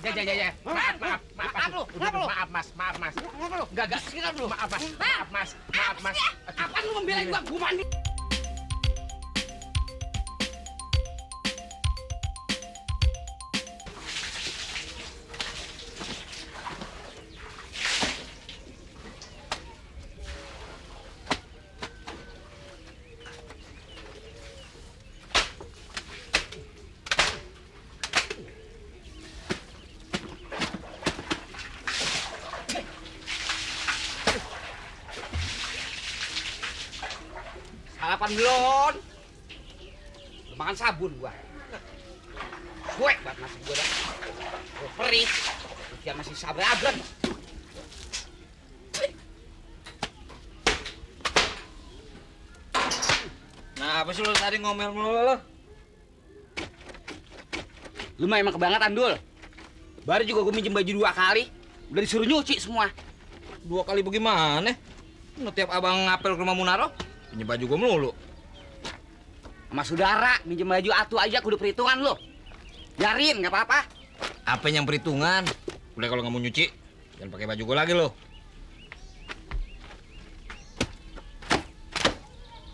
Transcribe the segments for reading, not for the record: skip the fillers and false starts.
Ya. Maaf. Maaf, Mas. Enggak. Sekitar dulu. Maaf, Mas. Apaan lu membelain gua mandi? Sarapan belum? Makan sabun gua. Cuek banget nasi gua dah. Gua perih. Dia masih sabaran. Nah, apa sih lu tadi ngomel mulu lo? Lu mah emang kebangetan, Dul. Baru juga gua minjem baju 2 kali. Udah disuruh nyuci semua. 2 kali bagaimana? Lu tiap abang ngapel ke rumah Munaro, pinjem baju gua melulu. Sama saudara, minjem baju atu aja kudu perhitungan lu. Biarin, nggak apa-apa. Apa yang perhitungan? Udah kalau nggak mau nyuci, jangan pakai baju gua lagi lo.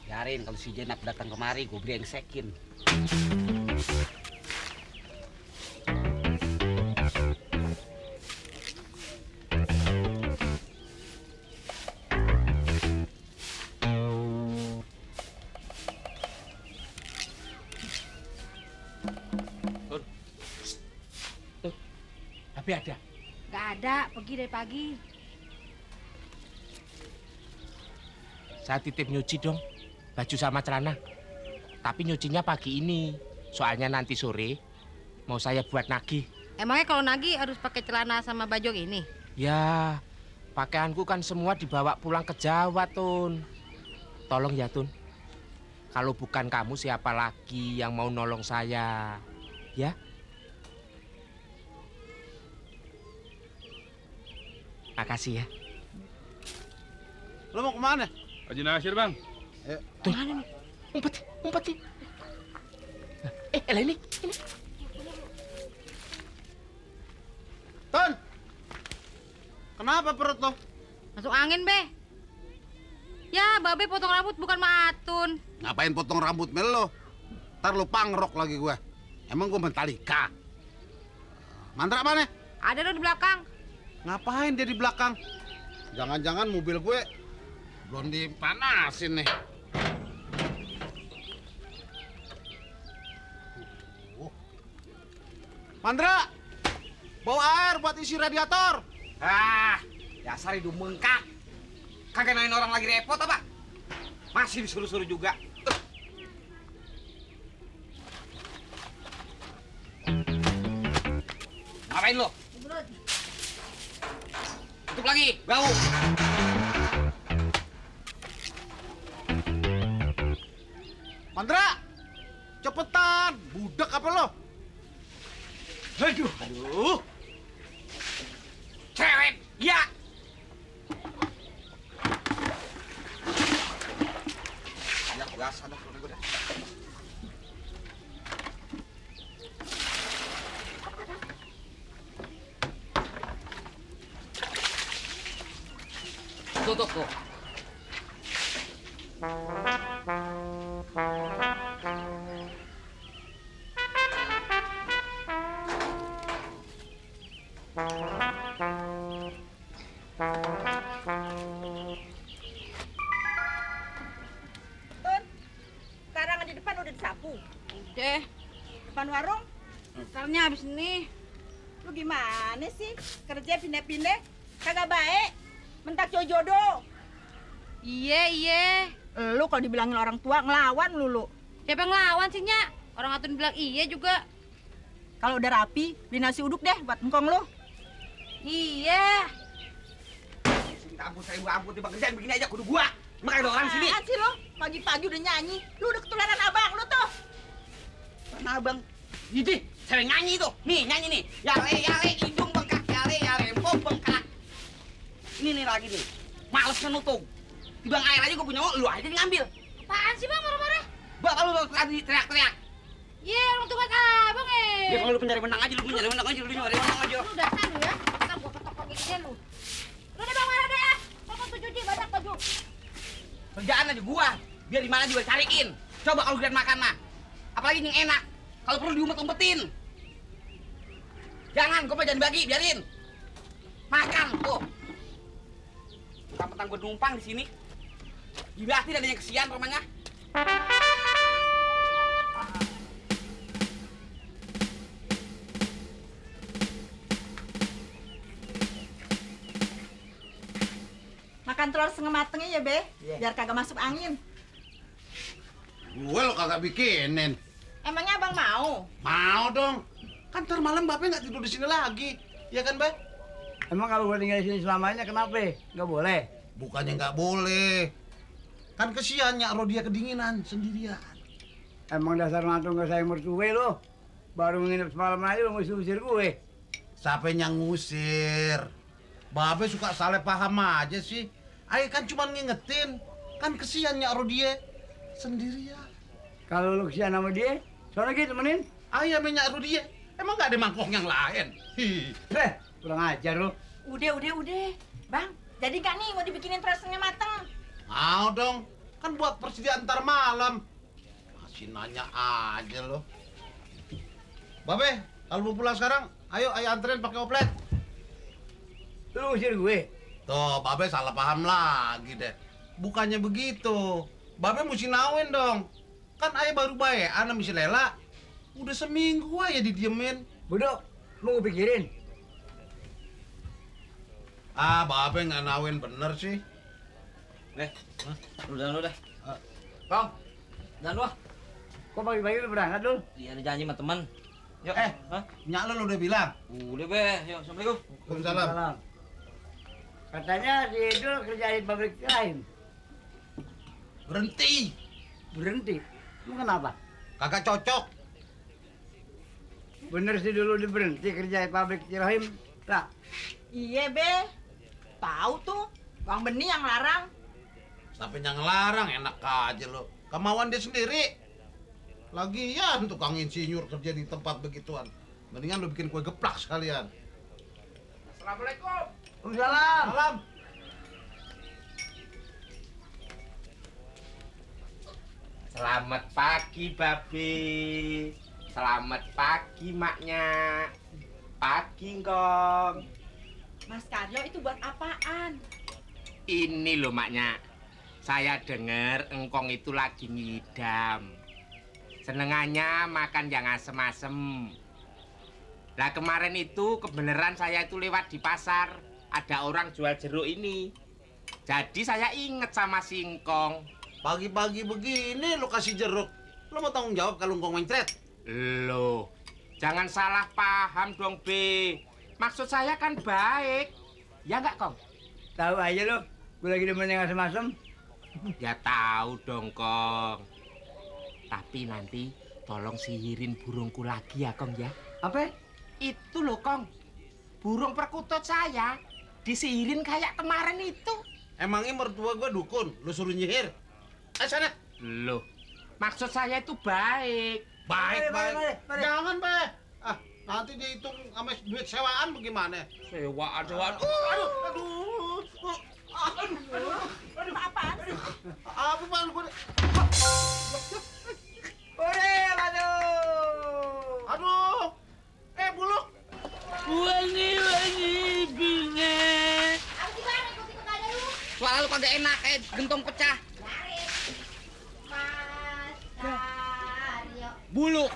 Biarin kalau si Jenap datang kemari, gua brengsekin. Tapi ada. Nggak ada, pergi dari pagi. Saya titip nyuci dong, baju sama celana. Tapi nyucinya pagi ini, soalnya nanti sore mau saya buat nagih. Emangnya kalau nagih harus pakai celana sama baju ini? Ya, pakaianku kan semua dibawa pulang ke Jawa, Tun. Tolong ya, Tun. Kalau bukan kamu, siapa lagi yang mau nolong saya? Ya? Makasih ya. Lo mau kemana? Haji Nasir, Bang. Tuh, mana nih? Umpetin. Elah ini. Ton! Kenapa perut lo? Masuk angin, Be. Ya, Babe potong rambut bukan Matun. Ngapain potong rambut mel lo? Ntar lo pangrok lagi gue. Emang gue Mentalika? Mantra mana? Ada lo di belakang. Ngapain dia di belakang? Jangan-jangan mobil gue belum dipanasin nih. Mandra, bawa air buat isi radiator. Dasar hidup bengkak. Kagak nanya orang lagi repot apa? Masih disuruh-suruh juga. Ngapain lo? Tutup lagi, bau. Mandra, cepetan. Budak apa lo? Aduh. Cewek, ya. Ya, biasa dah kalau gue dah. Tuh. Karangan di depan udah disapu. Udah, Depan warung, ntarnya habis ini. lu gimana sih? Kerja pindah-pindah, kagak baik. Mentak jodoh. Iya. Lu kalau dibilangin orang tua ngelawan lu. Siapa yang ngelawan sih, Nyak? Orang Atun bilang iya juga. Kalau udah rapi, beli nasi uduk deh buat engkong lu. Iya. Minta ampun, saya ampun. Tiba kerjaan begini aja kudu gua. Makanya ada orang sini. Apaan sih lu? Pagi-pagi udah nyanyi. Lu udah ketularan abang lu tuh. Mana abang? Ini, saya nyanyi tuh. Nih, nyanyi nih. Yale, hidung bengkak. Yale, empuk bengkak. Ini lagi nih. Males ngenutung. Tibang air aja gua punya, lu aja ngambil. Apaan sih, Bang, marah-marah? Bapak lu tadi teriak-teriak. Iya, orang tua abang Ya kalau lu pencari menang aja, lu nyari menang aja. Biar di mana juga cariin. Coba kalau kalian makan mah. Apalagi yang enak. Kalau perlu diumpet-umpetin. Jangan, gue jangan bagi, biarin. Makan tuh. Bukan petang gue numpang di sini. Gimana dan yang kesian rumahnya. Makan telur setengah matengnya ya, Be. Biar kagak masuk angin. Gue lo kagak bikinin. Emangnya abang mau? Mau dong. Kan ntar malam Babe nggak tidur di sini lagi. Ya kan, Be? Emang kalau gua tinggal di sini selamanya kenapa? Nggak boleh. Bukannya nggak boleh. Kan kesian Nyak Rodia kedinginan sendirian. Emang dasar mantu nggak sayang mertue lo. Baru nginep semalam aja lo ngusir-usir gue. Siapa yang ngusir? Babe suka salah paham aja sih. Ayo kan cuma ngingetin. Kan kesian Nyak Rodia sendirian. Kalau lo kesian sama dia, soalnya gitu temenin. Ayo Nyak Rodia. Emang nggak ada mangkok yang lain? Kurang ajar lo. Udah. Bang, jadi gak nih mau dibikinin telur setengah mateng? Mau dong. Kan buat persediaan ntar malam. Masih nanya aja lo. Babe, kalau mau pulang sekarang, ayo anterin pakai oplet. Lo ngusir gue. Tuh, Babe salah paham lagi deh. Bukannya begitu. Babe mesti nawin dong. Kan ayah baru baean sama si Lela. Udah seminggu aja didiemin. Bodoh, mau gue pikirin. Ah, Babe nggak nawin bener sih. Lu dan lu dah. Kong, Dan lu. Kok pagi-pagi lo berangkat lo? Iya, ada janji sama teman. Yuk. Hah? Nyak lo udah bilang. Udah, Be. Yuk, assalamualaikum. Waalaikumsalam. Katanya si Idul kerja di pabrik lain. Berhenti. Berhenti. Lu kenapa? Kagak cocok. Bener sih dulu diberhenti kerja di pabrik Cirahim. Lah, Iya, Be. Tahu tuh, Bang Beni yang larang. Sampai yang ngelarang enak aja lo. Kemauan dia sendiri. Lagian tukang insinyur kerja di tempat begituan. Mendingan lo bikin kue geplak sekalian. Assalamualaikum. Waalaikumsalam. Salam. Selamat pagi, Babe. Selamat pagi, Maknya. Pagi, Ngkong. Mas Karyo itu buat apaan? Ini loh, Maknya. Saya dengar Engkong itu lagi ngidam. Senengannya makan yang asem-asem. Lah kemarin itu kebenaran saya itu lewat di pasar. Ada orang jual jeruk ini. Jadi saya inget sama si Engkong. Pagi-pagi begini lo kasih jeruk. Lo mau tanggung jawab kalau ngkong mencret? Loh, jangan salah paham dong, Be. Maksud saya kan baik. Ya nggak, Kong? Tahu aja lo, gue lagi demen yang asem-asem. Ya tahu dong, Kong. Tapi nanti tolong sihirin burungku lagi ya, Kong ya. Apa? Itu loh, Kong. Burung perkutut saya disihirin kayak kemarin itu. Emangnya mertua gua dukun, lo suruh nyihir? Sana. Loh, maksud saya itu baik. Baik, Mari. Jangan, Be. Ah, nanti dihitung sama duit sewaan bagaimana? Sewaan. Apaan sih? Apa malu gue? Aduh. Buluk. Wangi bunga. Suara lu kagak enak, kayak gentong pecah. Buluk.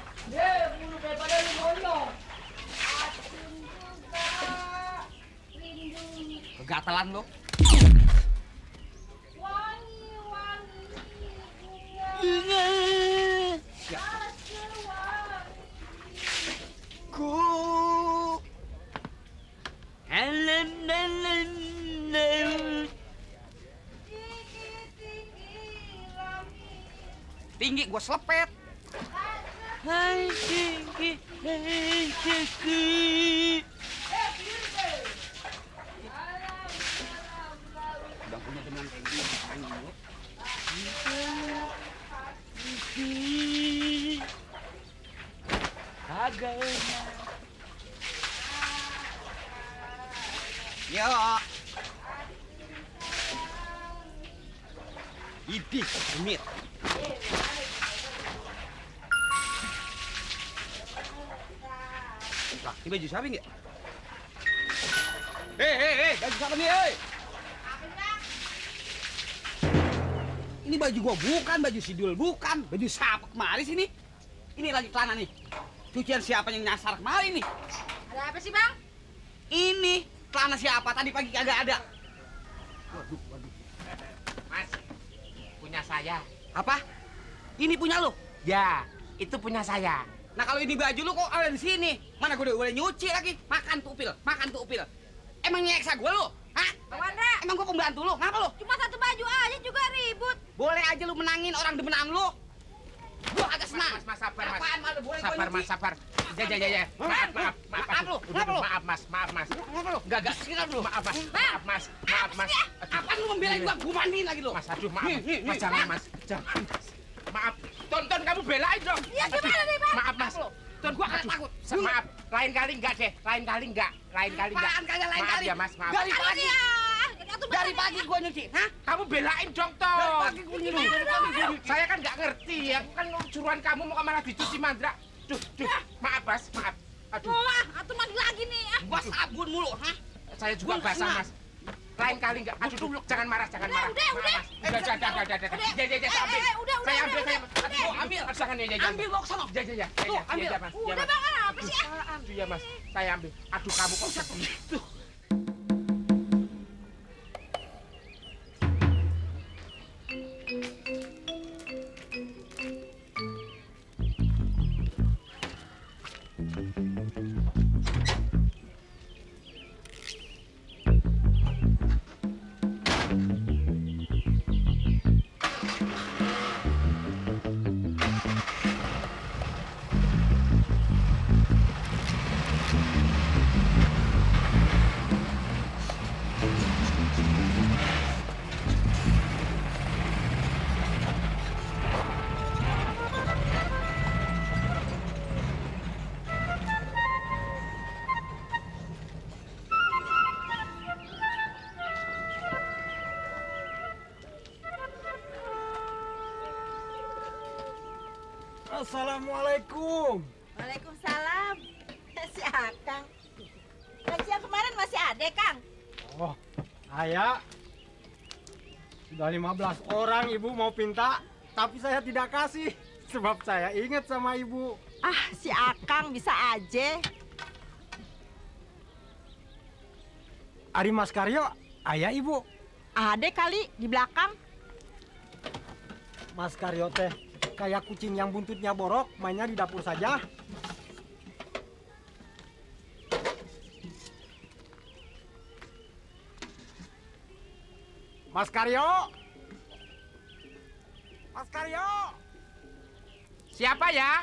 Kegatelan lo. Bunga. Ku. Tinggi gua selepet. Hai tinggi, hai tinggi. Udah punya teman kayak gini, ngapain lu? Agak. Yo. Idih, Mir. Lah, ini baju siapa nggak? Baju siapa nih, Ini baju gua bukan, baju Sidul bukan, baju siapa kemarin sini? Ini lagi celana nih. Cucian siapa yang nyasar kemarin nih? Ada apa sih, Bang? Ini celana siapa tadi pagi kagak ada. Waduh. Mas, punya saya. Apa? Ini punya lo? Ya, itu punya saya. Nah kalau ini baju lu kok ada di sini? Mana gue udah nyuci lagi? Makan tuh upil. Emang nyeksa gue lu? Hah? Bang Wandra, Emang gue pembantu lu? Ngapa lu? cuma satu baju aja juga ribut. Boleh aja lu menangin orang demenan lu. Gua agak senang. Mas, sabar, Mas. Apaan malu boleh Sabar, Mas, sabar. Ya. Maaf lu. Ngapa lu? Maaf, Mas. Ngapa lu? Gak sekitar lu. Maaf, Mas. Apaan lu membelain gua mandiin lagi lu? Mas, aduh, maaf. Nih. Mas, jangan, Mas. Maaf. Tonton kamu belain dong. Ya gimana nih, Bang? Maaf, Mas. Ton gua agak takut. Maaf. Lain kali enggak deh. Lain kali enggak. Apaan kagak lain Maaf kali? ya, Mas. Maaf. Dari pagi. Atuh Dari bener pagi ya. gua nyuci. Hah? Kamu belain dong, Dari Tom. pagi gua nyuci. Dari pagi gua nyuci. Saya kan nggak ngerti ya. Aku kan suruhan kamu mau malah dicuci mandra. Duh. Maaf, Mas. Maaf. Aduh. Wah, atuh mandi lagi nih. Gua sabun mulu, hah? Saya juga Gua basah, senang. Mas. Lain kali enggak. Aduh, jangan marah. Udah. Maaf, Mas. Udah. Udah. Ya, ambil. Udah. Saya ambil. Aduh, ambil. Jangan ya. Ambil bawa ke sono. Ya. Tuh, ambil. Ya, Mas. Udah, Bang, apa sih? Aduh ya, Mas. Saya ambil. Aduh, kamu kok begitu. Assalamualaikum. Waalaikumsalam. Si Akang. Gaji yang kemarin masih ada, Kang. Oh, saya sudah 15 orang ibu mau pinta, tapi saya tidak kasih sebab saya ingat sama ibu. Ah, si Akang bisa aja. Ari Mas Karyo, ayah ibu. Ada kali di belakang. Mas Karyo teh kayak kucing yang buntutnya borok, mainnya di dapur saja. Mas Karyo! Mas Karyo! Siapa ya?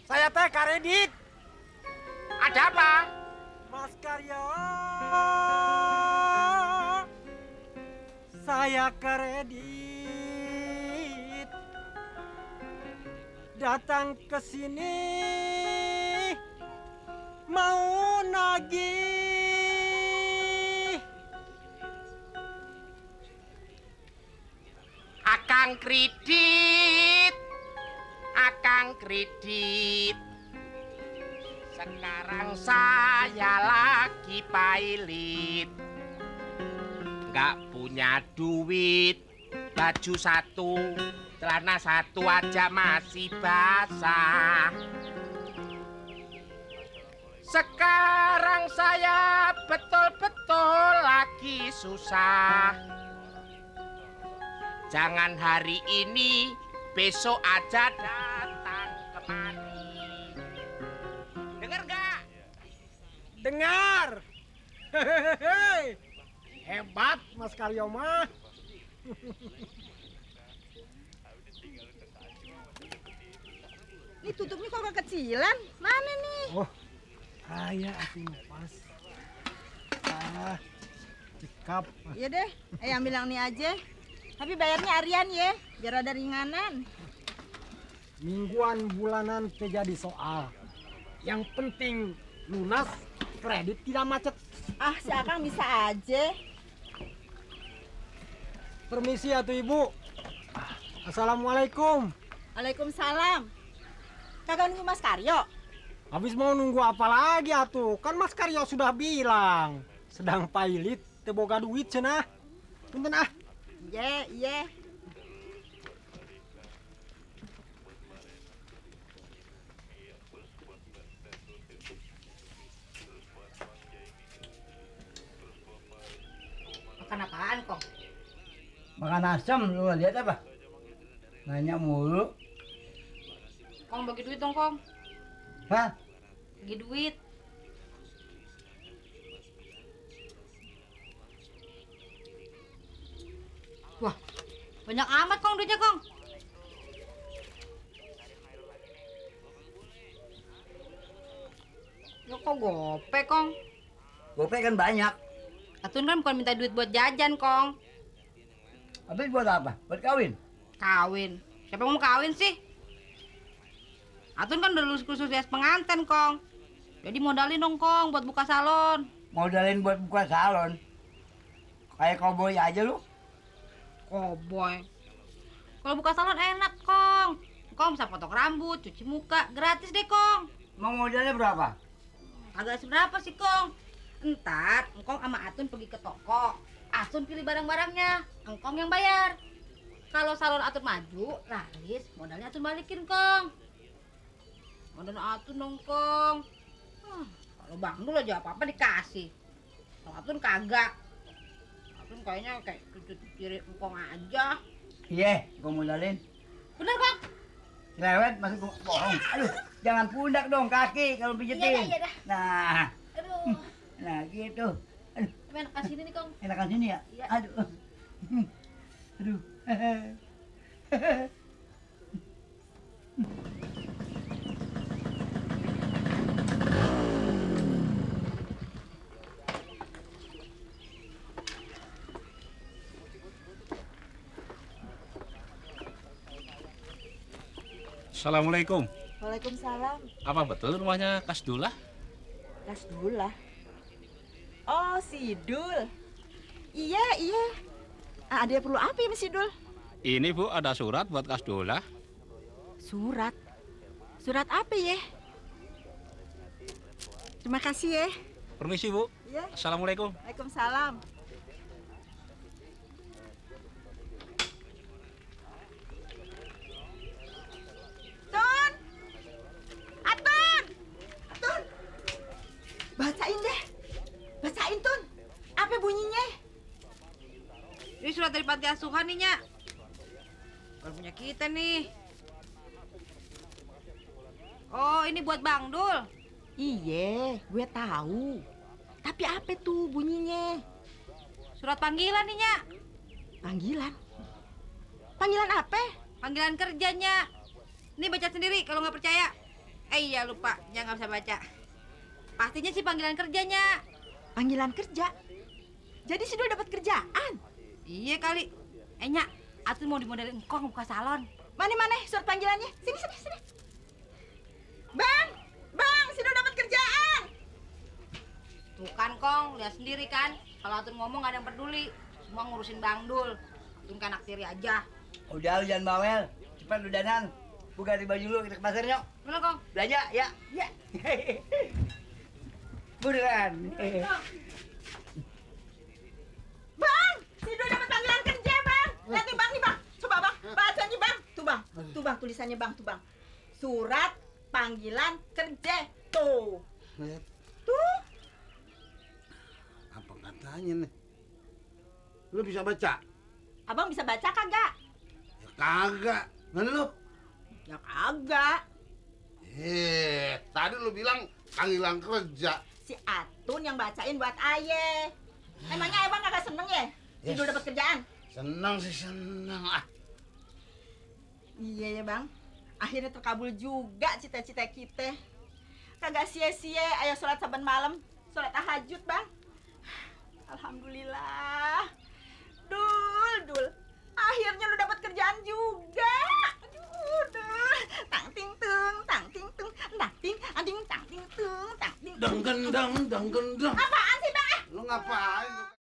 Saya teh Karedit. Ada apa? Mas Karyo! Saya Karedit. Datang ke sini mau nagih. Akang kredit. Sekarang saya lagi pailit. Nggak punya duit. Baju satu, celana satu aja masih basah. Sekarang saya betul-betul lagi susah. Jangan hari ini, besok aja datang kemari. Dengar nggak? Dengar. Hehehe. Hebat Mas Karyo mah. Ini tutupnya kok kekecilan. Mana nih? Oh, ayah aku pas. Cekap. Iya deh, ambil yang ini aja. Tapi bayarnya harian ya, biar ada ringanan. Mingguan bulanan terjadi soal. Yang penting lunas, kredit tidak macet. Ah, si Akang bisa aja. Permisi atuh ibu. Assalamualaikum. Waalaikumsalam. Kagak nunggu Mas Karyo? Habis mau nunggu apa lagi atuh? Kan Mas Karyo sudah bilang sedang pailit, teu boga duit cenah. Punten ah. Iya, iya. Makan apaan kok? Makan asam, lu lihat apa? Nanya mulu. Kong bagi duit dong Kong. Hah? Bagi duit. Wah, banyak amat Kong duitnya Kong. Ya kok gope Kong? Gope kan banyak. Atun kan bukan minta duit buat jajan Kong. Habis buat apa? Buat kawin? Kawin. Siapa yang mau kawin sih? Atun kan udah lulus kursus hias pengantin Kong. Jadi modalin dong Kong buat buka salon. Modalin buat buka salon. Kayak koboi aja lu. Boy. Kalau buka salon enak Kong. Kong bisa potong rambut, cuci muka, gratis deh Kong. Mau modalnya berapa? Agak seberapa sih Kong? Entar Engkong sama Atun pergi ke toko. Atun pilih barang-barangnya, Engkong yang bayar. Kalau salon Atun maju, laris, modalnya Atun balikin Kong. Modal Atun dong Kong. Kalau Bang Dul aja apa-apa dikasih. Kalau Atun kagak. Atun kayaknya kayak cucu tiri Engkong aja. Iya, gua modalin. Bener Kong? Lewat masuk gua bohong. Aduh, jangan pundak dong, kaki kalau pijetin. Iya dah. Nah, Aduh. nah gitu. Aduh, Tapi enak sini nih Kong. enakan sini ya? Iya. Aduh. Aduh. Assalamualaikum. Waalaikumsalam. Apa betul rumahnya Kas Dula? Kas Dula. Oh, si Dul. Iya, iya. Ada perlu apa ini si Dul? Ini Bu, ada surat buat Kas Dula. Surat. Surat apa ya? Terima kasih ya. Permisi Bu. Iya. Assalamualaikum. Waalaikumsalam. Tun! Atun! Tun! Bacain deh. Bacain, Tun. Apa bunyinya? Ini surat dari panti asuhan nih, Nyak. Bukan punya kita nih. Oh, ini buat Bang Dul. Iya, gue tahu. Tapi apa tuh bunyinya? Surat panggilan nih, Nyak. Panggilan? Panggilan apa? Panggilan kerjanya. Nih baca sendiri kalau nggak percaya. Iya lupa, Nyak nggak bisa baca. Pastinya sih panggilan kerjanya. Panggilan kerja? Jadi si Dul dapat kerjaan? Iya kali. Nyak, Atun mau dimodalin engkong buka salon. Mana surat panggilannya? Sini. Bang! Bang, si Dul dapat kerjaan! Tuh kan Kong, lihat sendiri kan. Kalau Atun ngomong nggak ada yang peduli. Semua ngurusin Bang Dul. Atun kan anak tiri aja. Udah lu jangan bawel. Cepat lu danan. Buka di baju lu kita ke pasar nyok. Bener Kong? Belanja ya. Ya. Buruan. Bang! Si Dul dapat panggilan kerja, Bang! Lihat nih, Bang, nih, Bang. Coba, Bang. Baca nih, Bang. Tuh, Bang. Tuh, Bang, tulisannya, Bang. Tuh, Bang. Surat panggilan kerja. Tuh. Tuh. Apa katanya nih? Lu bisa baca? Abang bisa baca kagak? Ya kagak. Mana lu? Ya kagak. Tadi lu bilang panggilan kerja. Si Atun yang bacain buat Aye. Emangnya abang kagak seneng ya? Si Dul dapat kerjaan? Senang sih senang. Ah, Iya ya, Bang. Akhirnya terkabul juga cita-cita kita. Kagak sia-sia ayo sholat saban malam, sholat tahajud, Bang. Alhamdulillah. Dul. Akhirnya lu dapat kerjaan juga. Aduh, Dul. Tang ting tung, tang ting tung, tang ting, ading tang ting tung, tang ting. dang gendang. Apaan sih, Bang? Lu ngapain?